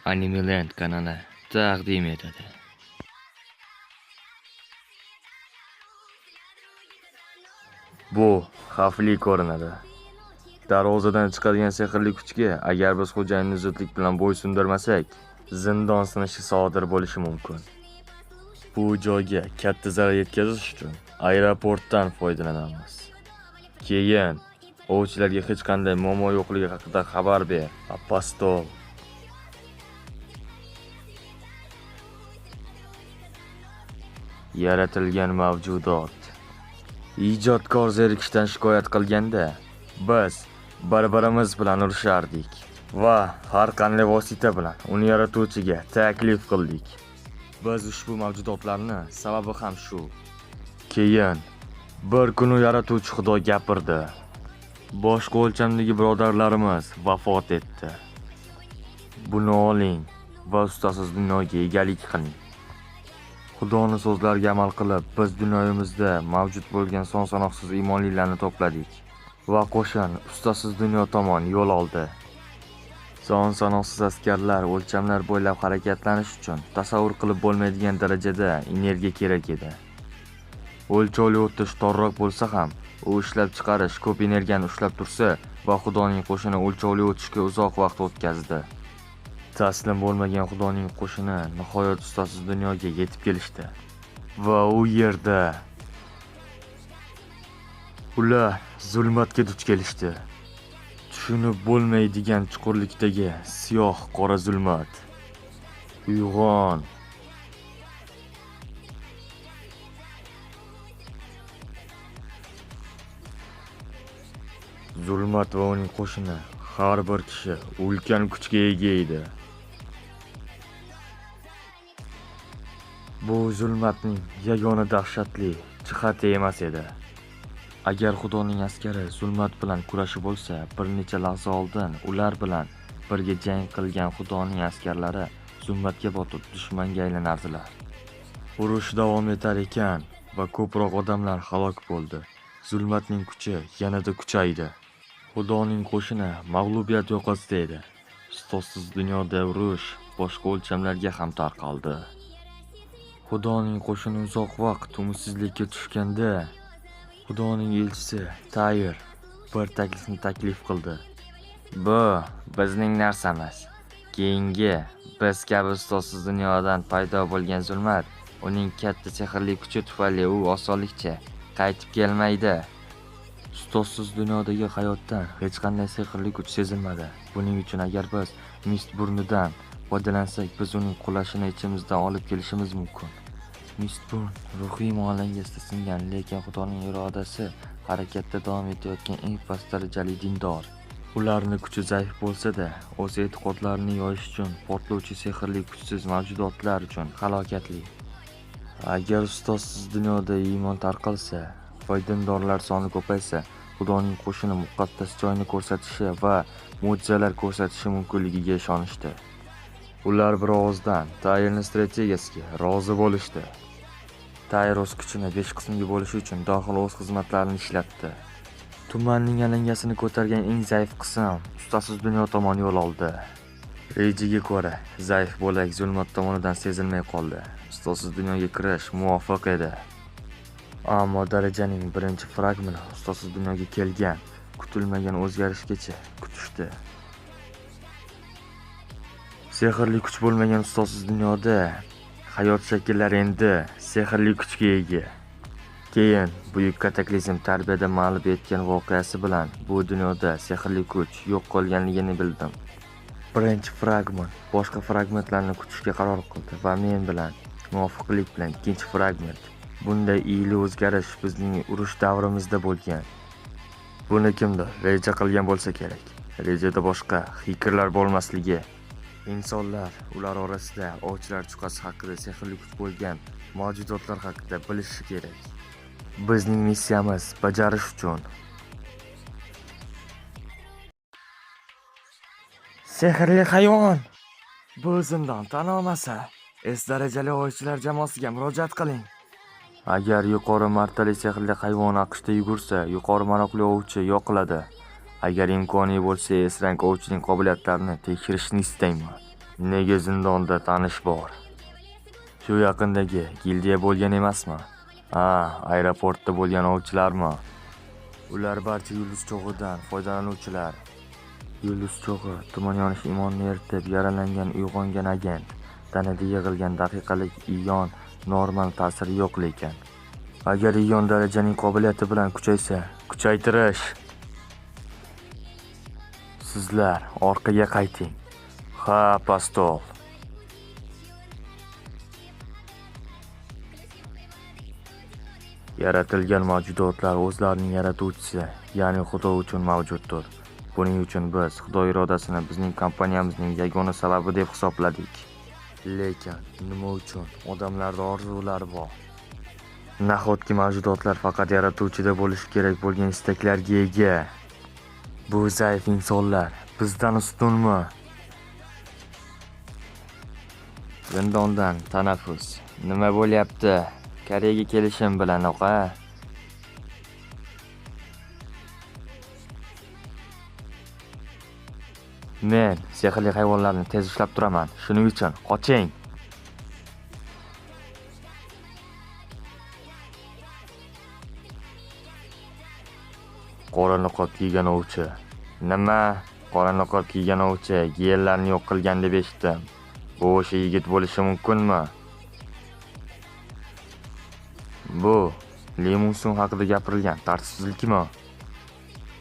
Animeland kanali taqdim etadi. Bu xavfli ko'rinadi. Darvozadan chiqadigan sehrli kuchga agar biz xo'jayinni zudlik bilan bo'ysundirmasak, zindon sinishi sodir bo'lishi mumkin. Bu joyga katta zarar yetkazish uchun aeroportdan foydalanamiz. Keyin ovchilarga hech qanday muammo yo'qligi haqida xabar ber, Apostol. Yaratilgan mavjudot. Ijodkor zerikishdan shikoyat qilganda, biz bir-birimiz bilan urushardik va har qanday vosita bilan uni yaratuvchiga taklif qildik. Biz ushbu mavjudotlarni sababi ham shu. Keyin bir kuni yaratuvchi Xudo gapirdi. Boshqa o'lchamdagi birodarlarimiz vafot etdi. Buni oling va ustasiz dunyoga egalik qiling. Xudoni so'zlariga amal qilib, biz dunyoyimizda mavjud bo'lgan son-sanoqsiz iymonlilarni to'pladik va qo'shin ustasiz dunyo tomon yo'l oldi. Son-sanoqsiz askarlar o'lchamlar bo'ylab harakatlanish uchun tasavvur qilib bo'lmaydigan darajada energiya kerak edi. O'lchovli o'tish torroq bo'lsa ham, u ishlab chiqarish ko'p energiyani ushlab tursa va Xudoning qo'shini o'lchovli o'tishga uzoq vaqt o'tkazdi. Taslim bo'lmagan Xudoning qo'shini nihoyat ustasiz dunyoga yetib kelishdi. Va u yerda ular zulmatga duch kelishdi. Tushunib bo'lmaydigan chuqurlikdagi siyoh qora zulmat. Uyg'on. Zulmat va uning qo'shini har bir kishi ulkan kuchga ega edi. Bu zulmatning yagona dahshatli jihati emas edi. Agar Xudoning askari zulmat bilan kurashi bo'lsa, bir necha lahza oldin ular bilan birga jang qilgan Xudoning askarlari zulmatga botib dushmanga aylanardilar. Urush davom etar ekan va ko'proq odamlar halok bo'ldi. Zulmatning kuchi yanada kuchaydi. Xudoning qo'shini mag'lubiyat yoqasida edi. Ustozsiz dunyoda urush boshqa o'lchamlarga ham tarqaldi. Xudoning qo'shini uzoq vaqt umidsizlikka tushganda, Xudoning elchisi Tayr bir taklifni taklif qildi. Bu bizning narsamiz. Keyingi biz kabi ustozsiz dunyodan paydo bo'lgan zulmat, uning katta sehrli kuchi tufayli u osonlikcha qaytib kelmaydi. Ustozsiz dunyodagi hayotdan hech qanday sehrli kuch sezilmadi. Buning uchun agar biz Mistburnidan foydalansak, biz uning qulashini ichimizdan olib kelishimiz mumkin. Mistburn ruhiy muolangasida singan, lekin Xudoning irodasi harakatda davom etayotgan eng past darajali dindor. Ularning kuchi zaif bo'lsa-da, o'z e'tiqodlarini yoyish uchun portlovchi sehrli kuchsiz mavjudotlar uchun halokatli. Agar ustozsiz dunyoda iymon tarqalsa va dindorlar soni ko'paysa, Xudoning qo'shini muqaddas joyni ko'rsatishi va mo'jizalar ko'rsatishi mumkinligiga ishonishdi. Ular bir ovozdan Tayrning strategiyasiga rozi bo'lishdi. Tayr o'z kuchini 5 qismga bo'lish uchun dohil o'z xizmatlarini ishlatdi. Tumanning alangasini ko'targan eng zaif qism ustasiz dunyo tomon yo'l oldi. Rejaga ko'ra, zaif bo'lak zulmat tomonidan sezilmay qoldi. Ustozsiz dunyoga kirish muvofiq edi. Ammo darajaning birinchi fragmenti ustozsiz dunyoga kelgan kutilmagan o'zgarishgacha kutishdi. Sehrli kuch bo'lmagan ustozsiz dunyoda hayot shakllari endi sehrli kuchga ega. Keyin buyuk kataklizm tarbiyada ma'lub etgan voqeasi bilan bu dunyoda sehrli kuch yo'q qolganligini bildim. Birinchi fragment boshqa fragmentlarni kutishga qaror qildi va men bilan muvofiqlik bilan ikkinchi fragment. Bunday iyili o'zgarish bizning urush davrimizda bo'lgan. Buni kimdir reja qilgan bo'lsa kerak. Rejada boshqa xikerlar bo'lmasligi. Insonlar ular orasida ovchilar chuqasi haqida sehrli kuch bo'lgan mavjudotlar haqida bilishi kerak. Bizning missiyamiz bajarish uchun. Sehrli hayvon. Bu zindon tan olmasa, S darajali ovchilar jamoasiga murojaat qiling. Agar yuqori martali sehrli hayvon AQShda yugursa, yuqori maroqli ovchi yo'qiladi. Agar imkoni bo'lsa, S rang ovchining qobiliyatlarini tekshirishni istayman. Nega zindonda tanish bor? Shu yaqindagi gildiya bo'lgan emasmi? Ha, aeroportda bo'lgan ovchilarmi? Ular barcha yulduz cho'g'idan foydalanuvchilar. Yulduz cho'g'i tuman yonish imonni eritib yaralangan uyg'ongan agent. Tanada yig'ilgan daqiqalik ion normal ta'siri yo'q lekin. Agar ion darajaning qobiliyati bilan kuchaysa, kuchaytirish. Sizlar orqaga qayting. Ha, pastol. Yaratilgan mavjudotlar o'zlarining yaratuvchisi, ya'ni Xudo uchun mavjuddir. Buning uchun biz Xudo irodasini bizning kompaniyamizning yagona sababi deb hisobladik. Lekin nima uchun odamlarda orzular bor? Nahotki mavjudotlar faqat yaratuvchida bo'lishi kerak bo'lgan istaklarga ega? Bu zaif insonlar bizdan ustunmi? Zindondan tanaffus. Nima bo'lyapti? Koreyaga kelishim bilan oqa. Men sehrli hayvonlarni tez ushlab turaman. Shuning uchun qoching. Qora niqob kiygan ovchi. Nima? Qora niqob kiygan ovchi giyellarni yo'q qilgan deb eshitdim. Bu o'sha yigit bo'lishi mumkinmi? Bu Li Munsun haqida gapirilgan tartibsizlikmi?